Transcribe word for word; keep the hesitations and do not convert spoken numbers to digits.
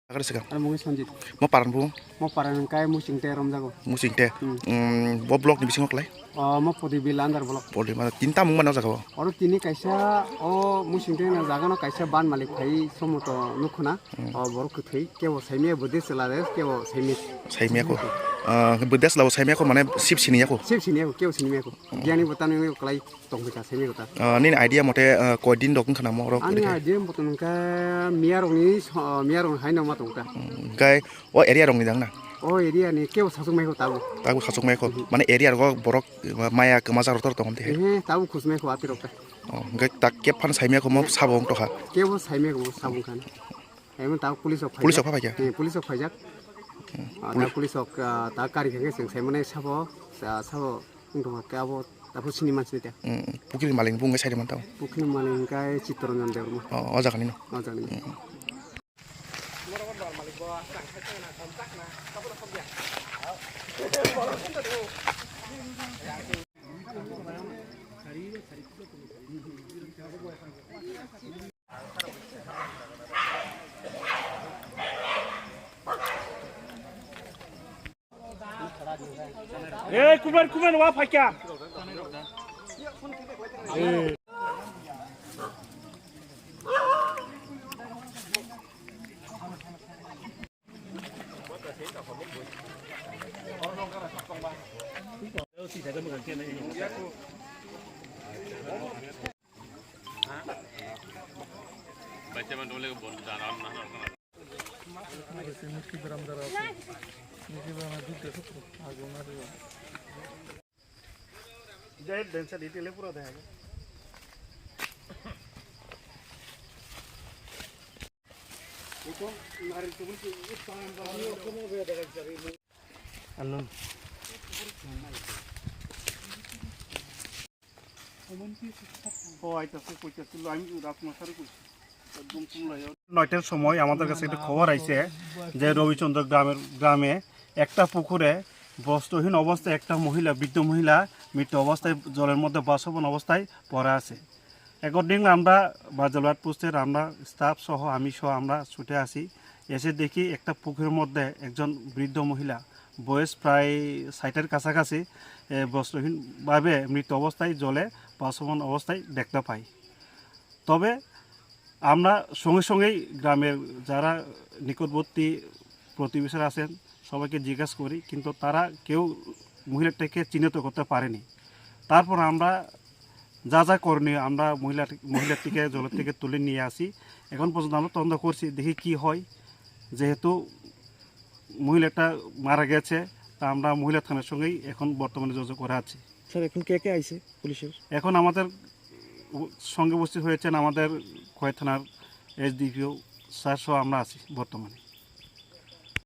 Agre sikang. Ano mungwi Sanjit. Mo paran bu? Mo paran hwnkhe Musingte romjago. Musingte. Hmm. Hmm, bo block ni bisingo klai? O, mo Podibil under block. Podibil, mane tinta mung mano jaga o? Oro tini kaisa o Musingte na jaga no kaisa ban malik phai somoto nukhuna. Hmm. O borok kwthwi kebo saimia bwde chwla de kebo saimia. Saimia ko. Ah, bwde chwla bo saimia ko mane sip siniya ko? Sip siniya ko, kebo siniya ko. Hmm. Giyani bo tani klai. Tongphaikha semi kota. Ah, nini idea mote, ah, koi din rok wngkha namo oro? Ani idea mote wngkha miyarokni so-, miyarokni haino ma tongkha. Hmm, hwnkhe o area rokni dang na? O area ni kebo sasuk maikho tabuk. Tabuk sasuk maikho. Mhm. Mane area rogo borok maya kwmajak rok tor tongo de. Ehe, tabuk khus maikho ati rok ta. Oh, hwnkhe tak kep phan saimia kho mo sabo wng tokha. Kebo saimia kho mo sabo wngkha. Emon tabuk police rok Police rok phaijak. Phaikha? Eh, police rok phaijak. Hmm, Ah, poli- tabuk police rok, ah, tabuk kari khe seng saimane sabo, ah, sabo. Wngtongkha khe abo, abo sini mansi ta. Mm, pukiri malik bung sai man tao. Pukiri malik hwnkhe Chittaranjan Debbarma. Oh, o jaga ni no. O jaga ni. Mm. Ei, kumen, kumen, wa phaikya. নয়টার সময় আমাদের কাছে একটা খবর আইছে যে রবিচন্দ্র গ্রামের, গ্রামে একটা পুকুরে বস্ত্রহীন অবস্থায় একটা মহিলা, বৃদ্ধ মহিলা মৃত অবস্থায় জলের মধ্যে বাসমান অবস্থায় পড়ে আছে। অ্যাকর্ডিংলি আমরা বাজারহাট পোস্টের আমরা স্টাফ সহ, আমি সহ আমরা ছুটে আসি। এসে দেখি একটা পুকুরের মধ্যে একজন বৃদ্ধ মহিলা, বয়স প্রায় ষাটের কাছাকাছি, এ, বস্ত্রহীনভাবে মৃত অবস্থায় জলে ভাসমান অবস্থায় দেখতে পাই। তবে আমরা সঙ্গে সঙ্গেই গ্রামের যারা নিকটবর্তী প্রতিবেশীরা আছেন, সবাইকে জিজ্ঞেস করি, কিন্তু তারা কেউ মহিলাটাকে চিহ্নিত করতে পারেনি। তারপর আমরা যা যা করণীয়, আমরা মহিলা, মহিলাটিকে জলের থেকে তুলে নিয়ে আসি। এখন পর্যন্ত আমরা তদন্ত করছি, দেখি কি হয়। যেহেতু মহিলাটা মারা গেছে, তা আমরা মহিলা থানার সঙ্গেই এখন বর্তমানে যোগাযোগ করা আছে। স্যার, এখন কে কে আইছে পুলিশের? এখন আমাদের উ-, সঙ্গে উপস্থিত হয়েছেন আমাদের খোয়াই থানার এসডিপিও স্যার সহ আমরা আছি বর্তমানে।